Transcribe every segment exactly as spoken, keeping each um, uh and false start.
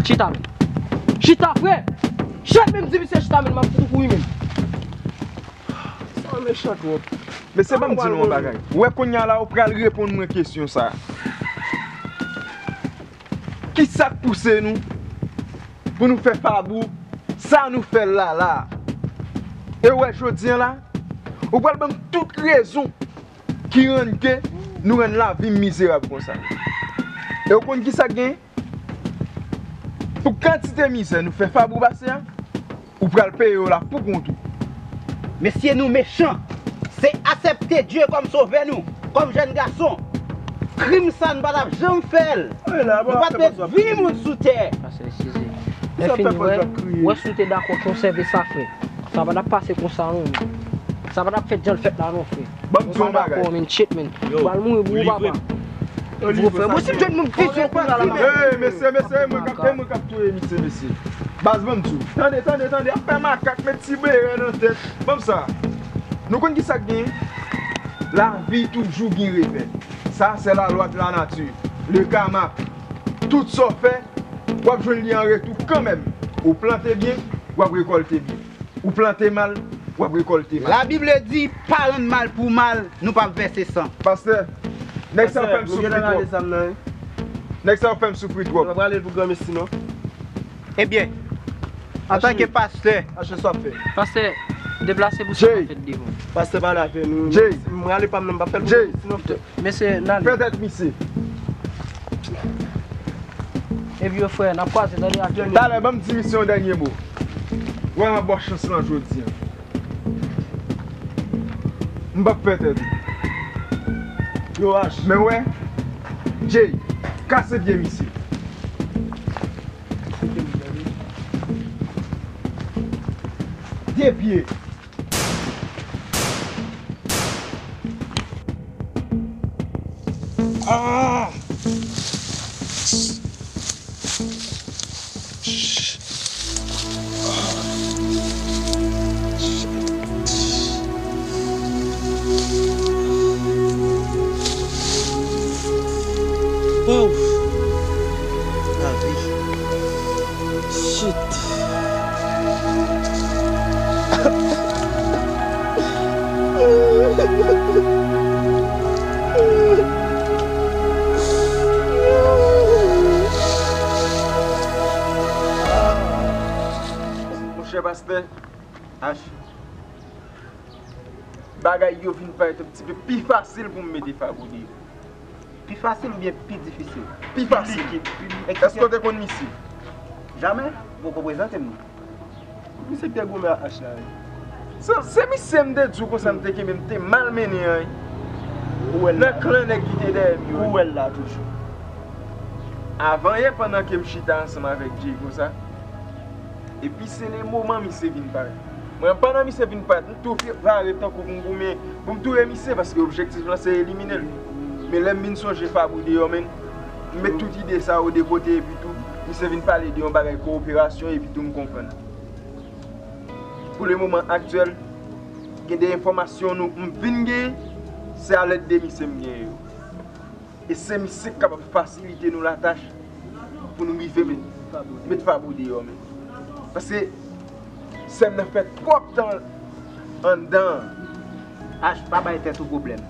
Chita, men. Chita, frè! Chat, menm di misye chita, men, m ap fout ou kouri, men. Sa mechan twòp. Mesye, ban m di nou yon bagay. Ou wè kounye a la, ou pral reponn mwen kesyon sa a. Kisa k pouse nou pou nou fè Fabou sa nou fè l la la a? E ou wè jodi a la, ou pral ban m tout rezon ki rann ke nou rann lavi m mizerab konsa. E ou konn kisa k genyen? Pou kantite mizè nou fè Fabou pase a, ou pral peye yo la pou kont ou. Mesye, nou mechan. Se aksepte Dye kòm sovè nou, kòm jèn gason. Krim sa nou pa t ap janm fè l. Nou pa t met vi moun sou tè. Pastè, eskize. Lè fini, wè, wè si w te dakò konsève sa, frè. Sa pa t ap pase konsa, non. Sa pa t ap fèt jan l fèt la, non, frè. Ban m di w yon bagay. Ou pa dakò, men, shit, men. Ou pral mouri pou ou, papa. Gwo frè, mwen si m jwenn moun vizyon kounye a la, m ap... Hey, mesye, mesye, mwen k ap, mwen k ap touye misye, mesye. Baz, ban m di w. Tande, tande, tande. Ap fè makak, met ti bere nan tèt. Ban m sa. Nou konn kisa k genyen? Lavi toujou gen revè. Sa, se la lwa de la nati. Le karma. Tout sa w fè, w ap jwenn li an retou kanmenm. Ou plante byen, w ap rekòlte byen. Ou plante mal, w ap rekòlte mal. Labib di, pa rann mal pou mal, nou p ap vèse san. Pastè, nèg sa yo fè m soufri twòp. Nèg sa yo fè m soufri twòp. Pastè, nou genlè rale zam nan, wi. Nou pa prale l pou granmesi, non. Ebyen, antanke pastè. Achte sa w ap fè. Pastè, deplase pou sa pa fèt devan. Pastè, pale avè nou. Jay. M rale pa m nan, m p ap fè l pou granmesi, non, frè. Mesye, n ale. Fè tèt misye. Epi yo, frè, n ap kwaze, tande, ak... Talè, ban m di misye yon dènye mo. Wè, m ap ba w chans lan jodi a. M p ap fè tèt ou. Yo, H. Men wè, Jay, kase pye misye. De pye. Ah! Wow! Lavi. Shit. Monchè pastè, H, bagay yo vin parèt yon ti pe pi fasil pou m mete Fabou deyò. Pi fasil oubyen pi difisil? Pi fasil. Pi likid, pi likid. Èske w te konn misye? Jamè. Poko prezante m non. Misye ki te goumen ak H la, wi. Se, se misye m te di w konsa m te kenbe, m te malmennen an, wi. Ou wè l la. Nan klan nèg ki te dèyè m yo. Ou wè l la toujou. Avan yè, pandan ke m chita ansanm avèk Jay konsa, epi se le moman misye vin parèt. Mwen, pandan misye vin parèt, m tou vin pare tankou pou m goumen, pou m touye misye, paske objektif lan se elimine l. Men lè m vin sonje Fabou deyò, men, m met tout ide sa yo de kote, epi tou, misye vin pale de yon bagay kowoperasyon, epi tou m konprann. Pou le moman aktyèl, gen de enfòmasyon nou, m vin genyen, se a lèd de misye m genyen yo. E se misye k kapab fasilite nou latach pou nou rive met, met Fabou deyò, men. Paske sè m nan fè twòp tan anndan an. H, pa bay tèt ou pwoblèm.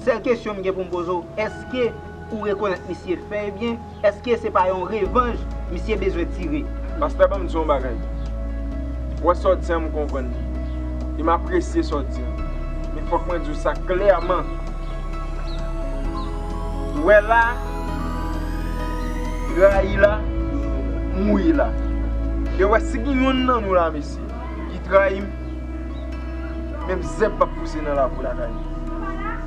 Sèl kesyon m gen pou m poze w, èske ou rekonèt misye fè ebyen? Èske se pa yon revanj misye bezwen tire? Pastè, ban m di w yon bagay. Ou wè sa w di an, m konprann li. E m apresye sa w di an. Men fòk mwen di w sa klèman. Ou wè la, trayi la, mouri la. E ou wè si gen youn nan nou la, mesye, ki trayi m, menm zèb p ap pouse nan lakou lakay li.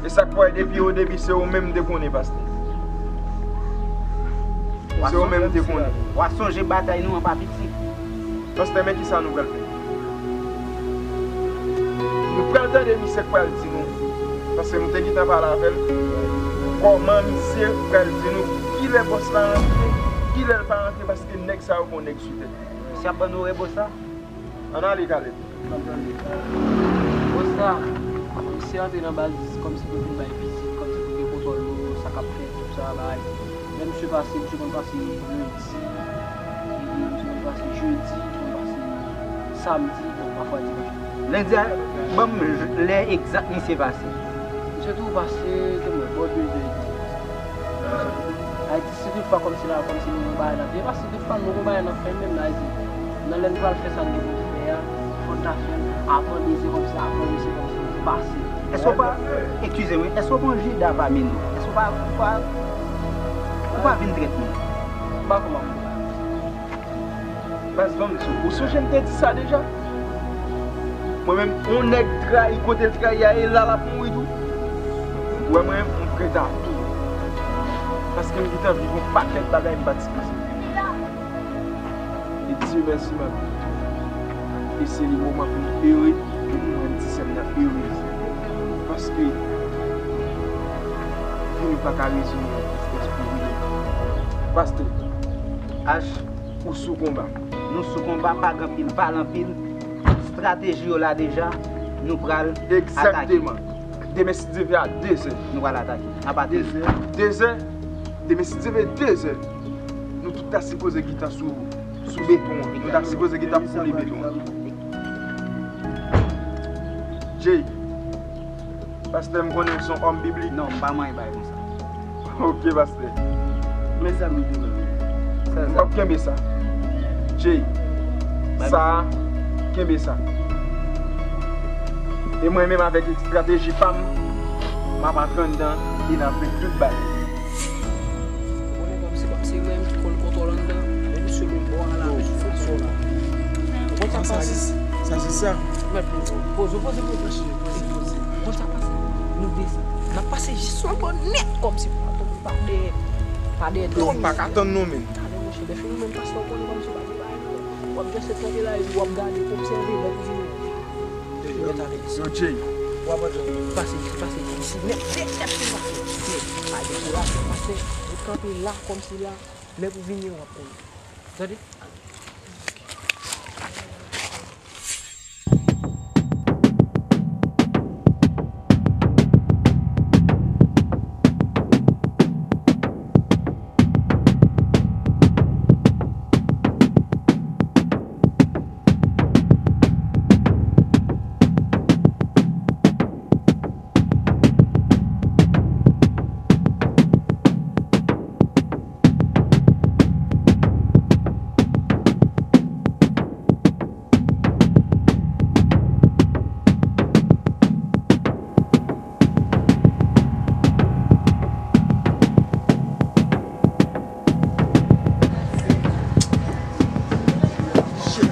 E sa k fè depi o debi se ou menm m te konnen, pastè. Se ou menm m te konnen. W a sonje batay nou an pa piti. Pastè, men kisa nou pral fè? Nou pral tande misye k pral di nou. Paske m te gentan pale avè l. Kòman misye pral di nou kilè bòs la rantre, kilè l pa rantre, paske nèg sa yo gon nèg sou tèt. Misye ap ban nou rebo sa? Ann ale, Caleb. Konsa, misye antre nan baz kòmsi pou vin bay vizit, kòmsi pou gen kontwòl nou, sa k ap fèt, tout sa, bagay. Lè misye pase, misye konn pase Lundi. Misye konn pase jedi, li konn pase samdi, bon, pafwa dimanch. Lendi a, ban m lè egzak misye pase. Misye toujou pase, te mwen, bò de zè edmi. Misye toujou. Sa vle di, si tout fwa kòmsi la, kòmsi nou gon bagay n ap fè, paske tout fwa nou gon bagay n ap fè menm la, di, nan lè n pral fè sa n gen pou n fè a, fò n ta fè l avan de zè, kòmsi avan misye kòmsi pase. Èske w pa, eskize m wi, èske w pa yon Jida pami nou? Èske w pa, ou pa, ou pa vin trèt moun? M pa konprann. Baz, ban m di w, ou sonje m te di sa deja? Mwen menm, yon nèg trayi, kote l trayi a, e la l ap mouri tou. Ou wè mwen menm, m prèt a tou. Paske m gentan viv yon pakèt bagay m pa t sipoze viv. E Dye mèsi, m ap viv tou. E se le moman pou m ere, pou mwen di sè m nan erez. Paske vi nou pa ka rezime nan tristès pou rive. Pastè, H, ou sou konba. Nou sou konba, pa gen anpil, pale anpil. Estrateji yo la deja, nou pral atake. Egzakteman. Demen, si Dye vle, a de zè. Nou pral atake. N ap atake. De zè. De zè. Demen, si Dye vle, de zè. Nou tout ta sipoze gentan sou, sou beton an. Nou ta sipoze gentan ap koule beton an. Jay, pastè, m konnen w se yon òm biblik. Non, m pa manyen bagay konsa. Ok, pastè. Men sa m di nou. M ap kenbe sa. Jay, sa a, kenbe sa. E mwen menm avèk estrateji pa m, m ap antre anndan e n ap jwenn tout bagay. Ou konnen kòmsi, kòmsi mwen menm ki konn kontwòl anndan, men misye menm bò a la, misye fason la. Ou konn sa k pase? Sa se sa. Mèt nou poze, poze, poze. Ou konn sa k pase? Nou desann. N ap pase jis yon bò nèt kòmsi pa dèyè, pa dèyè. Yo, m pa ka tann non, men. Talè, monchè, lè fini menm pastè, ou konnen kòmsi pa gen bagay non. W ap jis kanpe la, epi w ap gade, obsève, lè pou vini. Yo, Jay. W ap pase, pase isi nèt, nèt, nèt, nèt, nèt. Pa gen pou la, pase, ou kanpe la, kòmsi la, lè pou vini, w ap konnen. Tande?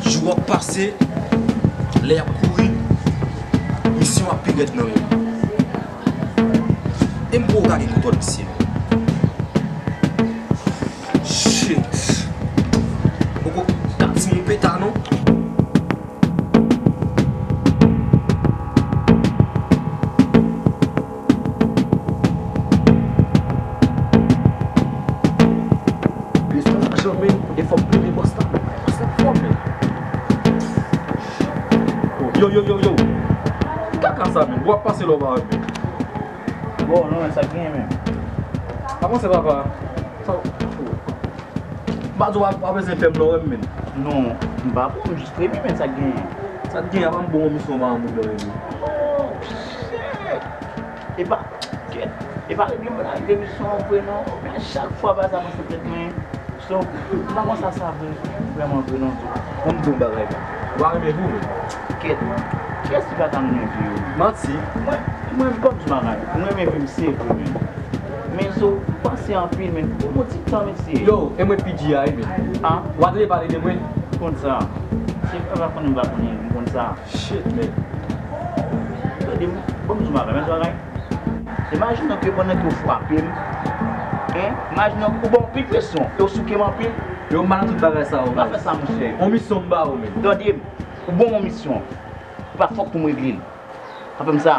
Jou ap pase, lè y ap kouri, misyon ap pi rèd nan men m. E m poko ka gen kontwòl misye. Shit. Poko ka di m yon peta non. Bezwen lajan, men, e fò m plimen bòs la. Bòs la fò, men. Yo, yo, yo, yo. Ki kaka sa, men? W ap pase lè w pa wè, men. Bon, non, men sa k genyen, men. Avanse, papa. Sa, m pa di w pa, pa bezwen fè m lòrèm, men. Non, m pa bon, m jis premye, men sa k genyen. Sa k genyen, apa m bon misyon pa moun lòrèm. Oh, shit! E pa, kèt, e pa regle m la, regle misyon an vre non. Men chak fwa bagay sa pase tèt mwen. So, m pa konn sa sa vre, vrèman vre non. Bon, m di w bagay la. W a renmen vi w, men. Kèt, kiyès ki pa ta renmen vi yo? Manti. Mwen, mwen, m p ap di bagay. Mwen renmen vi m, se vre, men. Men so, panse anpil, men. Pou yon ti tan, mesye. Yo, e mwen P G a, wi, men. A? W a tande pale de mwen? M konn sa. Se pa pa konnen m pa konnen, m konn sa. Shit, man. Tande m, bon, m di w bagay, men bagay. Imajine ke pandan ke w frape m, en, imajine ou ban m anpil presyon, e w souke m anpil. Yo, m pa nan tout bagay sa, yo. Pa fè sa, monchè. On misyon m ba ou, men. Tande m, ou ban m on misyon. E pa fòk pou m regle l. Pa fè m sa.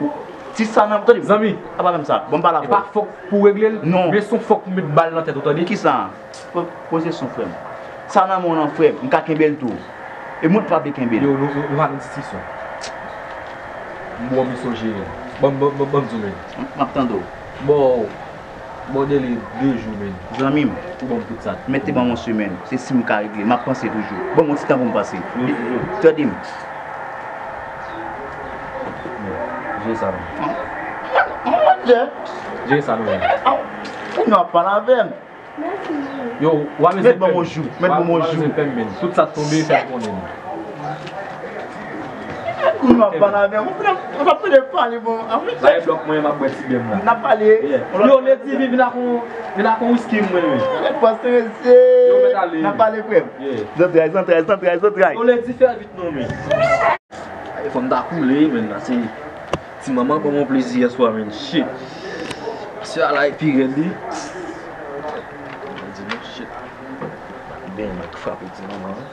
Ou, ti sa nan, tande m. Zanmi. Pa fè m sa. Bon, m pale avè w. E pa fòk pou w regle l, non, men se yon fòk pou w met bal nan tèt ou, tande? Kisa? Po-, poze son, frè m. Sa nan men w lan, frè m, m ka kenbe l tou. E moun pa vle kenbe l. Yo, nou, nou, nou pa nan diskisyon. M ba w misyon jere. Ban m, ban m, ban m, ban m di w, men. M, m ap tande w. Bon, Bon, dele de jou, men. Zanmi m, ou ban m tout sa. Mete ban m yon semèn. Se si m ka regle. M ap panse toujou. Ban m yon ti tan pou m panse. Tande m. Jere sa, non. Mon Dieu. Jere sa, non, men. Ou nou ap pale avè m. Yo, w a bezwen pè m. Met ban m yon jou. Met ban m yon jou. Tout sa t tonbe, fè m konnen. Ou nou ap pale avè m. Ou pa pede pale, bon. Ba e blòk mwen, m ap bwè ti bè m la. N ap pale. Yo, Lady, vin, vin ak yon, vin ak yon wiski mwen, wi. Pase mesye. Yo, mèt ale. N ap pale, frè m. Zantray, zantray, zantray, zantray. Yo, Lady, fè vit non, men. Fò m ta koule, men, la, se ti manman ban m yon plezi yè swa, men, shit. Pase a la e pi rèd, li. Mwen di, men, shit. Ben, mwen frape ti manman an.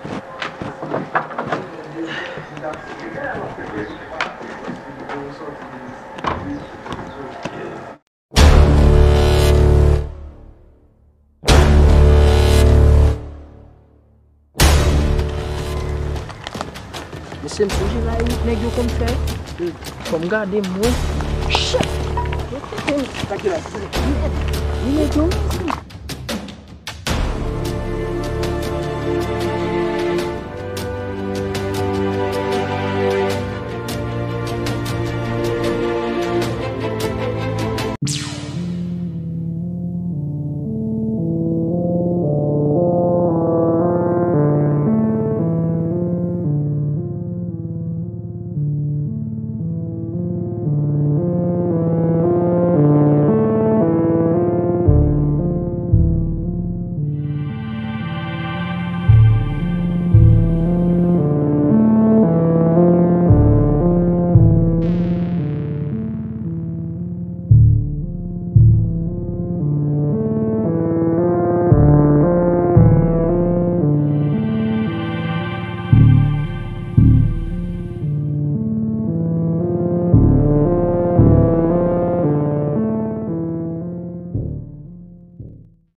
Mesye, m sonje la, e nèg yo konn fè. Fò m gade, m wè. Shit! Yo tete m. Sa ki la, se li nèt non.